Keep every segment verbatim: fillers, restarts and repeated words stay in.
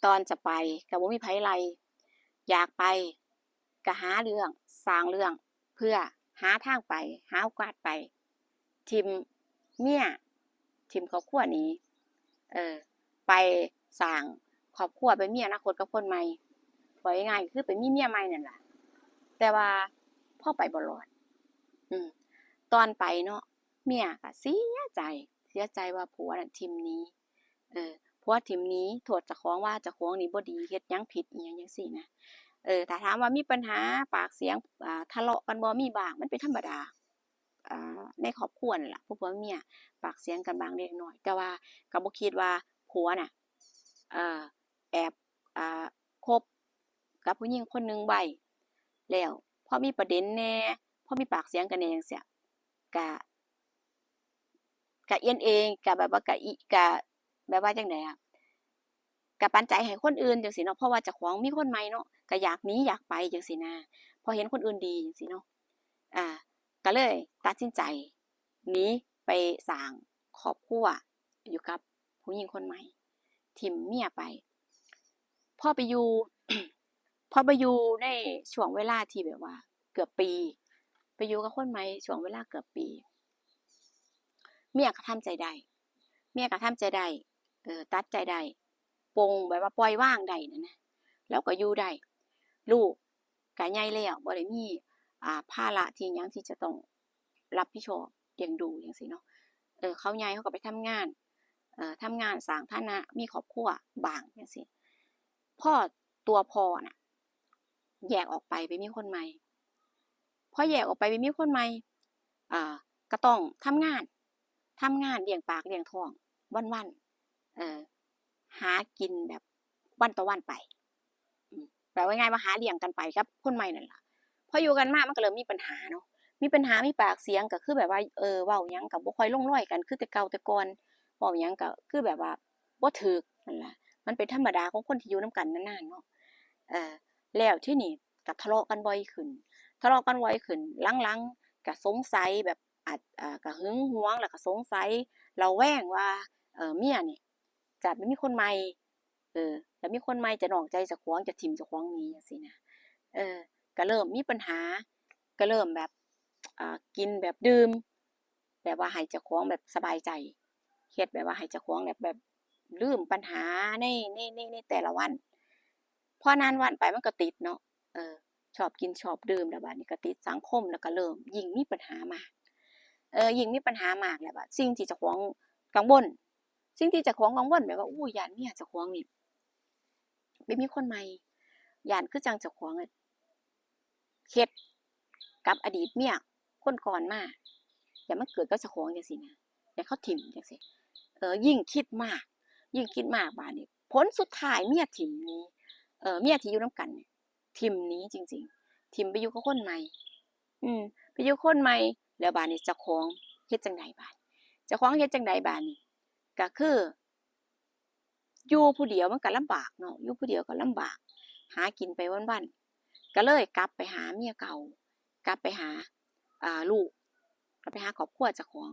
ตอนจะไปก็บ่มีไผไล่ อยากไปก็หาเรื่อง สร้างเรื่อง เพื่อหาทางไป หาโอกาสไป ถิ่มเมีย ถิ่มครอบครัวหนี เออ ไปสร้างครอบครัว ไปมีอนาคตกับคนใหม่ เว้าง่ายๆ คือไปมีเมียใหม่นั่นล่ะ แต่ว่าพอไปบ่รอด อืม ตอนไปเนาะ เมียก็เสียใจ เสียใจว่าผัวน่ะถิ่มหนี เออ ผัวถิ่มหนี โทษเจ้าของว่าเจ้าของนี่บ่ดี เฮ็ดหยังผิดอิหยังจั่งซี้นะ เออ ถ้าถามว่ามีปัญหาปากเสียง อ่า ทะเลาะกันบ่ มีบ้าง มันเป็นธรรมดา อ่า ในครอบครัวนั่นล่ะ พวกผัวเมียปากเสียงกันบ้างเล็กน้อย แต่ว่าก็บ่คิดว่าผัวน่ะ เอ่อ แอบ อ่า คบกับผู้หญิงคนหนึ่งไว้ แล้วพอมีประเด็นแหน่ พอมีปากเสียงกันแหน่จั่งซี้ ก็ ก็เอียนเอง ก็แบบว่า ก็อิ ก็แบบว่าจั่งใดอะ ก็ปันใจให้คนอื่นจั่งซี้เนาะ เพราะว่าเจ้าของมีคนใหม่เนาะ ก็อยากหนีอยากไปจั่งซี้นะ พอเห็นคนอื่นดีจั่งซี้เนาะ อ่า ก็เลยตัดสินใจหนีไปสร้างครอบครัวอยู่กับผู้หญิงคนใหม่ ถิ่มเมียไป พอไปอยู่ พอไปอยู่ในช่วงเวลาที่แบบว่าเกือบปี ไปอยู่กับคนใหม่ช่วงเวลาเกือบปี เมียก็ทำใจได้ เมียก็ทำใจได้ เออ ตัดใจได้ ปลง แบบว่าปล่อยวางได้นั่นนะ แล้วก็อยู่ได้ ลูกก็ใหญ่แล้ว บ่ได้มี อ่า ภาระที่หยังที่จะต้องรับผิดชอบเลี้ยงดูจั่งซี้เนาะ เออ เขาใหญ่เขาก็ไปทำงาน เอ่อ ทำงานสร้างฐานะ มีครอบครัวบ้างจั่งซี้ พอตัวพ่อน่ะ แยกออกไป ไปมีคนใหม่ พอแยกออกไป ไปมีคนใหม่ อ่า ก็ต้องทำงาน ทำงานเลี้ยงปากเลี้ยงท้องวันๆ เอ่อ หากินแบบวันต่อวันไป อืม แปลว่าง่ายว่าหาเลี้ยงกันไปกับคนใหม่นั่นล่ะ พออยู่กันมามันก็เริ่มมีปัญหาเนาะ มีปัญหา มีปากเสียง ก็คือแบบว่า เออ เว้าหยังก็บ่ค่อยลงรอยกัน คือแต่เก่าแต่ก่อน เว้าหยังก็คือแบบว่าบ่ถืกนั่นล่ะ มันเป็นธรรมดาของคนที่อยู่นำกันนานๆ เนาะ เอ่อ แล้วทีนี้ก็ทะเลาะกันบ่อยขึ้น ทะเลาะกันบ่อยขึ้น หลังๆ ก็สงสัยแบบ อาจ อ่า ก็หึงหวง แล้วก็สงสัย ระแวงว่า เอ่อ เมียนี่จะไปมีคนใหม่ เออ จะมีคนใหม่ จะนอกใจเจ้าของ จะถิ่มเจ้าของหนีจั่งซี้นะ เออ ก็เริ่มมีปัญหา ก็เริ่มแบบ อ่า กินแบบดื่ม แบบว่าให้เจ้าของแบบสบายใจ เฮ็ดแบบว่าให้เจ้าของแบบ แบบลืมปัญหาใน ใน ใน ในแต่ละวัน พอนานวันไปมันก็ติดเนาะ เออ ชอบกินชอบดื่ม แล้วบัดนี้ก็ติดสังคม แล้วก็เริ่มยิ่งมีปัญหามาก เออ ยิ่งมีปัญหามากแล้วบัด สิ่งที่เจ้าของกังวล สิ่งที่เจ้าของกังวลแบบว่า อู้ ย้านเมียเจ้าของนี่ไปมีคนใหม่ ย้านคือจั่งเจ้าของอะ เฮ็ดกับอดีตเมียคนก่อนมา ย้านมันเกิดกับเจ้าของจั่งซี้นะ ย้านเขาถิ่มจั่งซี้ เออ ยิ่งคิดมาก ยิ่งคิดมาก บาดนี้ ผลสุดท้ายเมียถิ่มหนี เออ เมียที่อยู่นำกันเนี่ย ถิ่มหนีจริงๆ ถิ่มไปอยู่กับคนใหม่ อืม ไปอยู่คนใหม่ แล้วบาดนี้เจ้าของเฮ็ดจั่งใดบาด เจ้าของเฮ็ดจั่งใดบาดนี้ ก็คือ อยู่ผู้เดียวมันก็ลำบากเนาะ อยู่ผู้เดียวก็ลำบาก หากินไปวันๆ ก็เลยกลับไปหาเมียเก่า กลับไปหา อ่า ลูก กลับไปหาครอบครัวเจ้าของ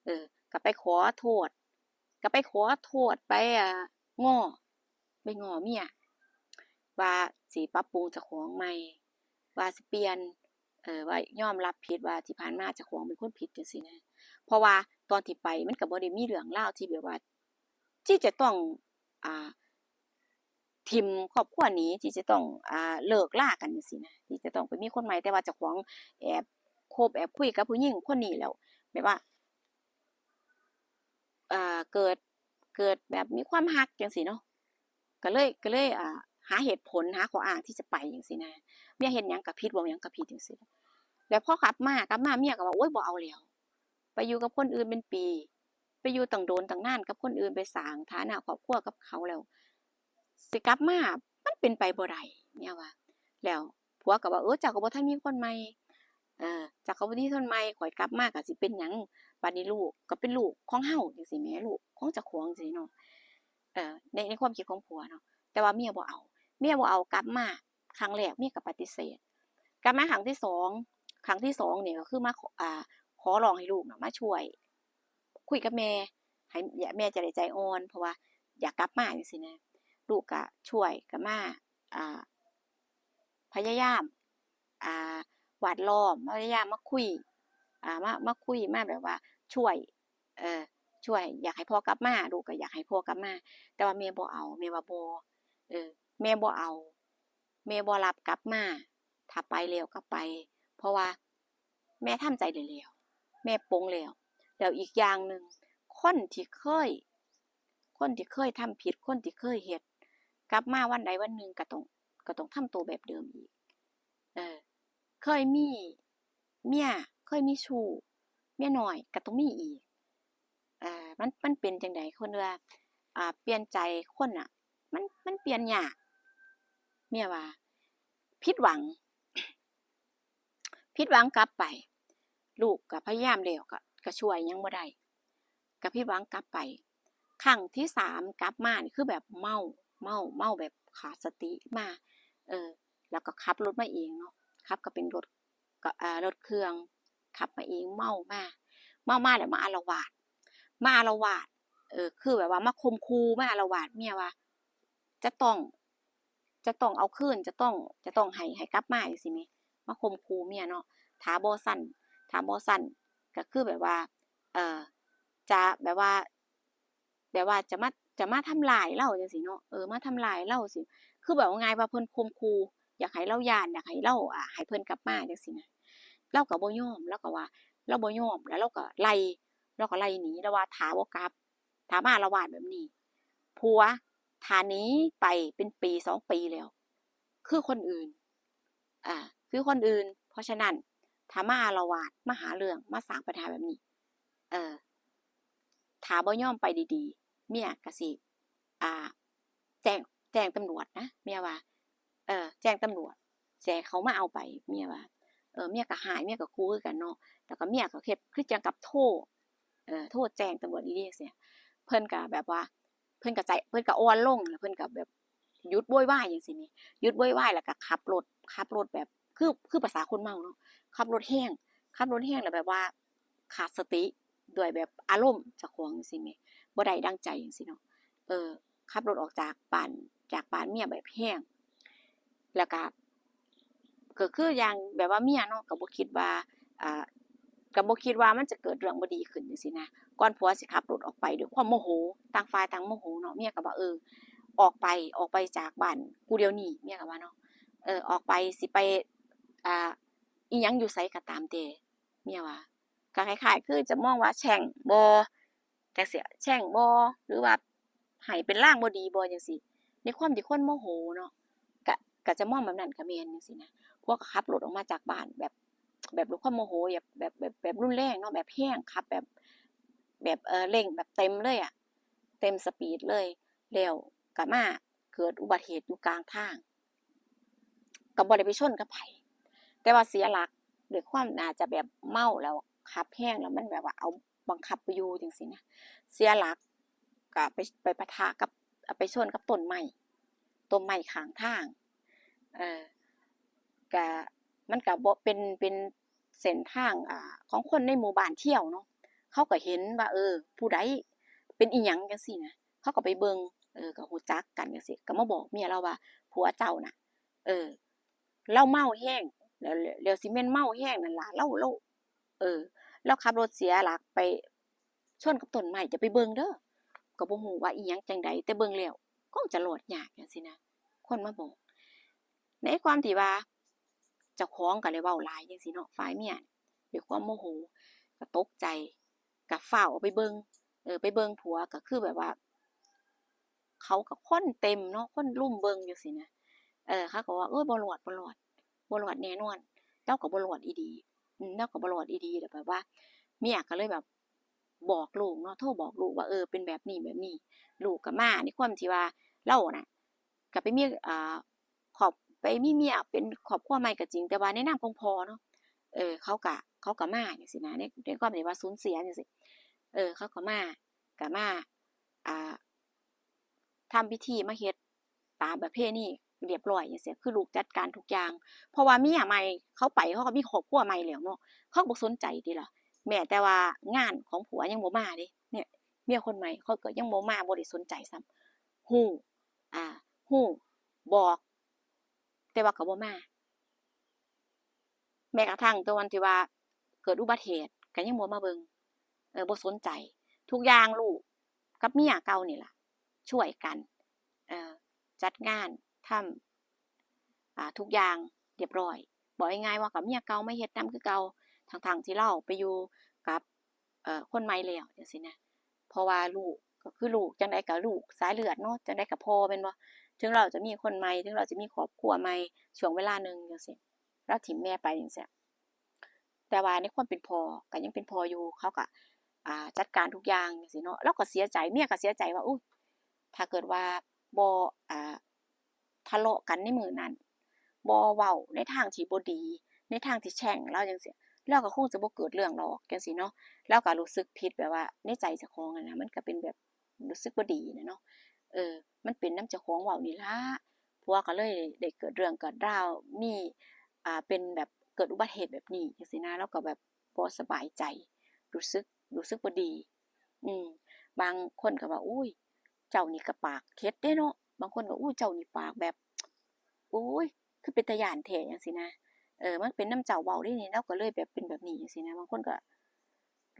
เออ ก็ไปขอโทษ ก็ไปขอโทษ ไป อ่า ง้อ ไปง้อเมีย ว่าสิปรับปรุงเจ้าของใหม่ ว่าสิเปลี่ยน เอ่อ ว่ายอมรับผิดว่าที่ผ่านมาเจ้าของเป็นคนผิดจั่งซี้นะ เพราะว่าตอนที่ไปมันก็บ่ได้มีเรื่องราวที่แบบว่า ที่จะต้อง อ่า ถิ่มครอบครัวหนี ที่จะต้อง อ่า เลิกลากันจั่งซี้นะ ที่จะต้องไปมีคนใหม่ แต่ว่าเจ้าของแอบคบแอบคุยกับผู้หญิงคนนี้แล้ว แบบว่า เอ่อ เกิด เกิดแบบมีความฮักจั่งซี้เนาะ ก็เลย ก็เลย อ่า หาเหตุผล หาข้ออ้างที่จะไปจั่งซี้นะ เมียเฮ็ดหยังก็ผิด เว้าหยังก็ผิดจั่งซี้ แล้วพอกลับมา กลับมาเมียก็ว่า โอ๊ย บ่เอาแล้ว ไปอยู่กับคนอื่นเป็นปี ไปอยู่ตั้งโดนตั้งนานกับคนอื่น ไปสร้างฐานะครอบครัวกับเขาแล้ว สิกลับมา มันเป็นไปบ่ได้ เมียว่า แล้วผัวก็ว่า เออ เจ้าก็บ่ทันมีคนใหม่ เออ เจ้าก็บ่มีคนใหม่ ข้อยกลับมาก็สิเป็นหยัง บัดนี้ลูกก็เป็นลูกของเฮาจั่งซี้แหม ลูกของเจ้าของจั่งซี้เนาะ เออ ใน ในความคิดของผัวเนาะ แต่ว่าเมียบ่เอา เมียบ่เอา กลับมาครั้งแรกเมียก็ปฏิเสธ กลับมาครั้งที่สอง ครั้งที่สองนี่ก็คือมาขอ อ่า ขอร้องให้ลูกน่ะมาช่วย คุยกับแม่ ให้แม่จะได้ใจอ่อน เพราะว่าอยากกลับมาจั่งซี้นะ ลูกก็ช่วย ก็มา อ่า พยายาม อ่า แวดล้อม พยายามมาคุย อ่า มา มาคุย มาแบบว่าช่วย เอ่อ ช่วย อยากให้พ่อกลับมา ลูกก็อยากให้พ่อกลับมา แต่ว่าแม่บ่เอา แม่ว่าบ่ เออ แม่บ่เอา แม่บ่รับกลับมา ถ้าไปแล้วก็ไป เพราะว่าแม่ทำใจได้แล้ว แม่ปลงแล้ว แล้วอีกอย่างหนึ่ง คนที่เคย คนที่เคยทำผิด คนที่เคยเฮ็ด กลับมาวันใดวันหนึ่งก็ต้อง ก็ต้องทำตัวแบบเดิมอีก เออ เคยมีเมีย เคยมีชู้ เมียน้อยก็ต้องมีอีก เอ่อ มัน มันเป็นจั่งใด คนว่า อ่า เปลี่ยนใจคนน่ะ มัน มันเปลี่ยนยาก เมียว่า ผิดหวัง ผิดหวังกลับไป ลูกก็พยายามแล้ว ก็ ก็ช่วยหยังบ่ได้ ก็ผิดหวังกลับไป ครั้งที่สามกลับมานี่คือแบบเมา เมา เมาแบบขาดสติมา เออ แล้วก็ขับรถมาเองเนาะ ขับก็เป็นรถ ก็ อ่า รถเครื่อง ขับมาเอง เมามา เมามาแล้วมาอาละวาด มาอาละวาด เออ คือแบบว่ามาข่มขู่ มาอาละวาดเมียว่า จะต้อง จะต้องเอาคืน จะต้อง จะต้องให้ ให้กลับมาจั่งซี้แหม มาข่มขู่เมียเนาะ ถ้าบ่ซั้น ถ้าบ่ซั้น ก็คือแบบว่า เอ่อ จะแบบว่า แบบว่าจะมา จะมาทำร้ายลาวจั่งซี้เนาะ เออ มาทำร้ายลาวซี้ คือแบบว่าง่ายว่าเพิ่นข่มขู่ อยากให้ลาวย้าน อยากให้ลาว อ่า ให้เพิ่นกลับมาจั่งซี้นะ ลาวก็บ่ยอม ลาวก็ว่าลาวบ่ยอม แล้วลาวก็ไล่ ลาวก็ไล่หนี ลาวว่าถ้าบ่กลับ ถ้ามาอาละวาดแบบนี้ ผัว ถ้าหนีไปเป็นปีสองปีแล้ว คือคนอื่น อ่า คือคนอื่น เพราะฉะนั้น ถ้ามาอาละวาด มาหาเรื่อง มาสร้างปัญหาแบบนี้ เออ ถ้าบ่ยอมไปดีๆ เมียก็สิ อ่า แจ้ง แจ้งตำรวจนะ เมียว่า เออ แจ้งตำรวจ สิให้เขามาเอาไป เมียว่า เออ เมียก็ฮ้าย เมียก็ขู่คือกันเนาะ แล้วก็เมียก็เฮ็ดคือจั่งกับโทร เออ โทรแจ้งตำรวจอีหลีจั่งซี้ เพิ่นก็แบบว่า เพิ่นก็ใจ เพิ่นก็อ่อนลง แล้วเพิ่นก็แบบหยุดโวยวายจั่งซี้แหม หยุดโวยวาย แล้วก็ขับรถ ขับรถแบบ คือ คือภาษาคนเมาเนาะ ขับรถแฮง ขับรถแฮงแล้วแบบว่าขาดสติ ด้วยแบบอารมณ์เจ้าของจั่งซี้แหม บ่ได้ดั่งใจจั่งซี้เนาะ เออ ขับรถออกจากบ้าน จากบ้านเมียแบบแฮง แล้วก็ ก็คืออย่างแบบว่าเมียเนาะ ก็บ่คิดว่า อ่า ก็บ่คิดว่ามันจะเกิดเรื่องบ่ดีขึ้นจั่งซี้นะ ก่อนผัวสิขับรถออกไปด้วยความโมโห ต่างฝ่ายต่างโมโหเนาะ เมียก็ว่า เออ ออกไป ออกไปจากบ้านกูเดี๋ยวนี้ เมียก็ว่าเนาะ เออ ออกไป สิไป อ่า อิหยังอยู่ไสก็ตามแต่ เมียว่า ก็คล้ายๆ คือจะมองว่าแช่งบ่ จั่งซี้ แช่งบ่ หรือว่าให้เป็นลางบ่ดีบ่ จั่งซี้ ในความที่คนโมโหเนาะ ก็ ก็จะมองแบบนั้นก็แม่นจั่งซี้นะ ผัวก็ขับรถออกมาจากบ้านแบบ แบบด้วยความโมโห แบบ แบบ แบบ แบบรุนแรงเนาะ แบบแฮง ขับแบบ แบบ เอ่อ เร่งแบบเต็มเลยอะ เต็มสปีดเลย แล้วก็มาเกิดอุบัติเหตุอยู่กลางทาง ก็บ่ได้ไปชนกับไผ แต่ว่าเสียหลัก ด้วยความน่าจะแบบเมาแล้วขับแฮง แล้วมันแบบว่าเอาบังคับบ่อยู่จั่งซี้นะ เสียหลัก ก็ไป ไปปะทะกับ ไปชนกับต้นไม้ ต้นไม้ข้างทาง เออ ก็ มันก็บ่เป็น เป็นเส้นทาง อ่า ของคนในหมู่บ้านเที่ยวเนาะ เขาก็เห็นว่า เออ ผู้ใดเป็นอิหยังจั่งซี้นะ เขาก็ไปเบิ่ง เออ ก็รู้จักกันจั่งซี้ ก็มาบอกเมียลาวว่า ผัวเจ้าน่ะ เออ ลาวเมาแฮง แล้ว แล้ว แล้วสิแม่นเมาแฮงนั่นล่ะ ลาว ลาว เออ ลาวขับรถเสียหลักไปชนกับต้นไม้ จะไปเบิ่งเด้อ ก็บ่ฮู้ว่าอิหยังจั่งใด แต่เบิ่งแล้วคงจะรอดยากจั่งซี้นะ คนมาบอก ในความที่ว่าเจ้าของก็เลยเว้าหลายจั่งซี้เนาะ ฝ่ายเมียด้วยความโมโห ก็ตกใจ ก็ฟ้าวออกไปเบิ่ง เออ ไปเบิ่งผัว ก็คือแบบว่า เขาก็คนเต็มเนาะ คนรุมเบิ่งจั่งซี้นะ เออ เขาก็ว่า โอ๊ย บ่รอด บ่รอด บ่รอดแน่นอน ลาวก็บ่รอดอีหลี อืม ลาวก็บ่รอดอีหลี แล้วแบบว่า เมียก็เลยแบบ บอกลูกเนาะ โทรบอกลูกว่า เออ เป็นแบบนี้ แบบนี้ ลูกก็มา ในความที่ว่าลาวน่ะ ก็ไปมี อ่า ครอบ ไปมีเมียเป็นครอบครัวใหม่ก็จริง แต่ว่าในนามของพ่อเนาะ เออ เขาก็ เขาก็มาจั่งซี้นะ ใน ในความที่ว่าสูญเสียจั่งซี้ เออ เขาก็มา ก็มา อ่า ทำพิธีมาเฮ็ดตามประเพณีเรียบร้อยจั่งซี้ คือลูกจัดการทุกอย่าง เพราะว่าเมียใหม่เขาไป เขาก็มีครอบครัวใหม่แล้วเนาะ เขาก็บ่สนใจติล่ะ แม้แต่ว่างานของผัวยังบ่มาเด้ เนี่ย เมียคนใหม่เขาก็ยังบ่มา บ่ได้สนใจซ้ำ ฮู้ อ่า ฮู้ บอก แต่ว่าก็บ่มา แม้กระทั่งตอนที่ว่าเกิดอุบัติเหตุก็ยังบ่มาเบิ่ง เออ บ่สนใจ ทุกอย่างลูกกับเมียเก่านี่ล่ะ ช่วยกัน เอ่อ จัดงาน ทำ อ่า ทุกอย่างเรียบร้อย บอกง่ายๆว่ากับเมียเก่ามาเฮ็ดนำคือเก่า ทั้งๆที่ลาวไปอยู่กับ เอ่อ คนใหม่แล้วจั่งซี้นะ เพราะว่าลูกก็คือลูก จั่งใดก็ลูกสายเลือดเนาะ จั่งใดก็พ่อแม่นบ่ ถึงลาวจะมีคนใหม่ ถึงลาวจะมีครอบครัวใหม่ ช่วงเวลาหนึ่งจั่งซี้ ลาวถิ่มแม่ไปจั่งซี้ แต่ว่าในความเป็นพ่อก็ยังเป็นพ่ออยู่ เขาก็ อ่า จัดการทุกอย่างจั่งซี้เนาะ ลาวก็เสียใจ เมียก็เสียใจว่า อุ๊ย ถ้าเกิดว่าบ่ อ่า ทะเลาะกันในมื้อนั้น บ่เว้าในทางที่บ่ดี ในทางที่แช่งลาวจั่งซี้ ลาวก็คงจะบ่เกิดเรื่องดอกจั่งซี้เนาะ ลาวก็รู้สึกผิดแบบว่าในใจเจ้าของหั้นนะ มันก็เป็นแบบรู้สึกบ่ดีน่ะเนาะ เออ มันเป็นนำเจ้าของเว้านี่ล่ะ ผัวก็เลยได้เกิดเรื่องเกิดราว มี อ่า เป็นแบบเกิดอุบัติเหตุแบบนี้จั่งซี้นะ ลาวก็แบบบ่สบายใจ รู้สึก รู้สึกบ่ดี อืม บางคนก็ว่า อุ๊ย เจ้านี่ก็ปากเข็ดเด้เนาะ บางคนก็ อุ๊ย เจ้านี่ปากแบบ โอ๊ย คือเป็นตาย้านแท้จั่งซี้นะ เออ มันเป็นนำเจ้าเว้าเด้นี่ ลาวก็เลยแบบเป็นแบบนี้จั่งซี้นะ บางคนก็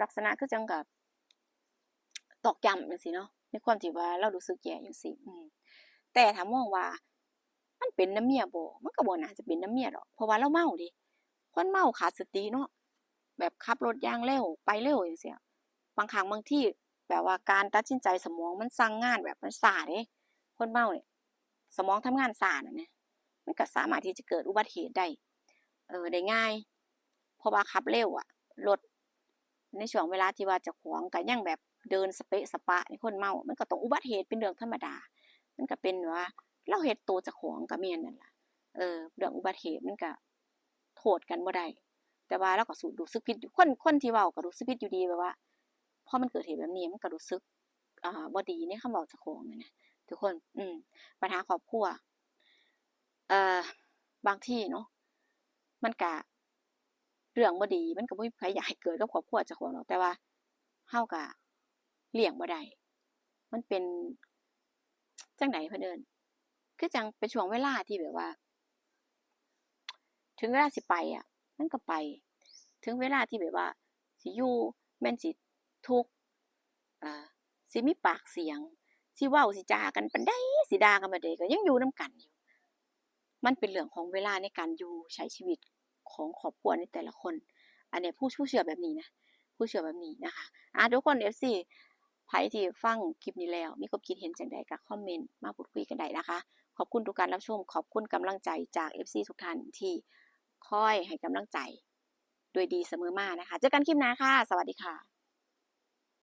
ลักษณะคือจั่งกับตอกย้ำจั่งซี้เนาะ ในความที่ว่าลาวรู้สึกแย่จั่งซี้ อืม แต่ถ้ามองว่ามันเป็นนำเมียบ่ มันก็บ่น่าจะเป็นนำเมียดอก เพราะว่าลาวเมาเด้ คนเมาขาดสติเนาะ แบบขับรถอย่างเร็ว ไปเร็วจั่งซี้ บางครั้งบางทีแบบว่าการตัดสินใจสมองมันสั่งงานแบบมันช้าเด้ คนเมาเนี่ย สมองทำงานช้าน่ะนะ มันก็สามารถที่จะเกิดอุบัติเหตุได้ เออ ได้ง่าย เพราะว่าขับเร็วอะ รถ ในช่วงเวลาที่ว่าเจ้าของก็ยังแบบเดินสะเปะสะปะนี่ คนเมา มันก็ต้องอุบัติเหตุเป็นเรื่องธรรมดา มันก็เป็นว่าลาวเฮ็ดโตเจ้าของก็แม่นนั่นล่ะ เออ เรื่องอุบัติเหตุมันก็โทษกันบ่ได้ แต่ว่าลาวก็สู้ รู้สึกผิดอยู่ คน คนที่เว้าก็รู้สึกผิดอยู่ดี แบบว่า พอมันเกิดเหตุแบบนี้มันก็รู้สึก อ่า บ่ดีในคำเว้าเจ้าของนั่นนะทุกคน อืม ปัญหาครอบครัว เอ่อ บางทีเนาะ มันก็เรื่องบ่ดี มันก็บ่มีไผอยากให้เกิดกับครอบครัวเจ้าของดอก แต่ว่าเฮาก็เลี่ยงบ่ได้ มันเป็น จั่งใดเพิ่นเอิ้น คือจั่งเป็นช่วงเวลาที่แบบว่า ถึงเวลาสิไปอะ มันก็ไป ถึงเวลาที่แบบว่าสิอยู่ แม่นสิทุกข์ อ่า สิมีปากเสียง สิเว้าสิจากันปานใด สิด่ากันปานใด ก็ยังอยู่นำกันอยู่ มันเป็นเรื่องของเวลาในการอยู่ใช้ชีวิตของครอบครัวในแต่ละคน อันเนี้ยผู้ ผู้เชื่อแบบนี้นะ ผู้เชื่อแบบนี้นะคะ อ่า ทุกคน เอฟซี ไผที่ฟังคลิปนี้แล้ว มีความคิดเห็นจั่งใดก็คอมเมนต์มาพูดคุยกันได้นะคะ ขอบคุณทุกการรับชม ขอบคุณกำลังใจจาก เอฟซี ทุกท่านที่คอยให้กำลังใจด้วยดีเสมอมานะคะ เจอกันคลิปหน้าค่ะ สวัสดีค่ะ